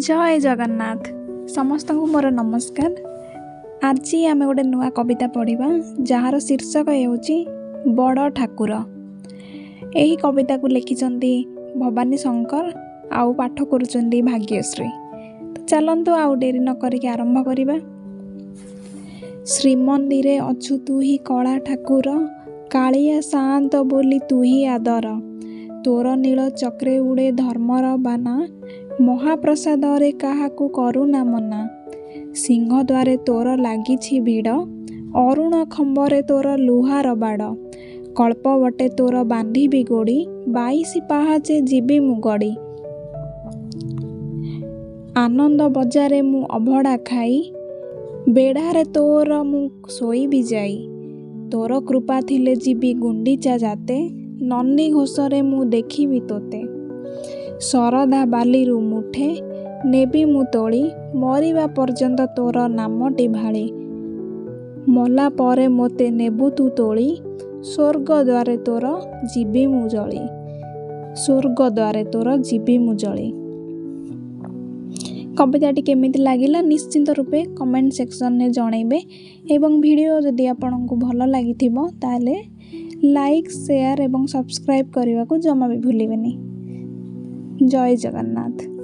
ଜୟ ଜଗନ୍ନାଥ। ସମସ୍ତଙ୍କୁ ମୋର ନମସ୍କାର। ଆଜି ଆମେ ଗୋଟେ ନୂଆ କବିତା ପଢ଼ିବା, ଯାହାର ଶୀର୍ଷକ ହେଉଛି ବଡ଼ ଠାକୁର। ଏହି କବିତାକୁ ଲେଖିଛନ୍ତି ଭବାନୀ ଶଙ୍କର ଆଉ ପାଠ କରୁଛନ୍ତି ଭାଗ୍ୟଶ୍ରୀ। ତ ଚାଲନ୍ତୁ, ଆଉ ଡେରି ନ କରିକି ଆରମ୍ଭ କରିବା। ଶ୍ରୀମନ୍ଦିରେ ଅଛୁ ତୁହି କଳା ଠାକୁର, କାଳିଆ ସାଆନ୍ତ ବୋଲି ତୁହି ଆଦର। ତୋର ନୀଳ ଚକ୍ରେ ଉଡ଼େ ଧର୍ମର ବାନା, ମହାପ୍ରସାଦରେ କାହାକୁ କରୁନା ମନା। ସିଂହଦ୍ୱାରେ ତୋର ଲାଗିଛି ଭିଡ଼, ଅରୁଣ ଖମ୍ବରେ ତୋର ଲୁହାର ବାଡ଼। କଳ୍ପବଟେ ତୋର ବାନ୍ଧିବି ଗୋଡ଼ି, 22 ପାହାଚେ ଯିବି ମୁଁ ଗଡ଼ି। ଆନନ୍ଦ ବଜାରେ ମୁଁ ଅଭଡ଼ା ଖାଇ, ବେଢ଼ାରେ ତୋର ମୁଁ ଶୋଇବି ଯାଇ। ତୋର କୃପା ଥିଲେ ଯିବି ଗୁଣ୍ଡିଚା ଯାତେ, ନନ୍ଦିଘୋଷରେ ମୁଁ ଦେଖିବି ତୋତେ। ଶରଧା ବାଲିରୁ ମୁଠେ ନେବି ମୁଁ ତୋଳି, ମରିବା ପର୍ଯ୍ୟନ୍ତ ତୋର ନାମଟି ଭାଳି। ମଲା ପରେ ମୋତେ ନେବୁ ତୁ ତୋଳି, ସ୍ୱର୍ଗ ଦ୍ୱାରେ ତୋର ଯିବି ମୁଁ ଜଳି, ସ୍ୱର୍ଗ ଦ୍ୱାରେ ତୋର ଯିବି ମୁଁ ଜଳି। କବିତାଟି କେମିତି ଲାଗିଲା, ନିଶ୍ଚିନ୍ତ ରୂପେ କମେଣ୍ଟ ସେକ୍ସନରେ ଜଣାଇବେ ଏବଂ ଭିଡ଼ିଓ ଯଦି ଆପଣଙ୍କୁ ଭଲ ଲାଗିଥିବ, ତାହେଲେ ଲାଇକ୍, ସେୟାର ଏବଂ ସବସ୍କ୍ରାଇବ୍ କରିବାକୁ ଜମା ବି ଭୁଲିବେନି। ଜୟ ଜଗନ୍ନାଥ।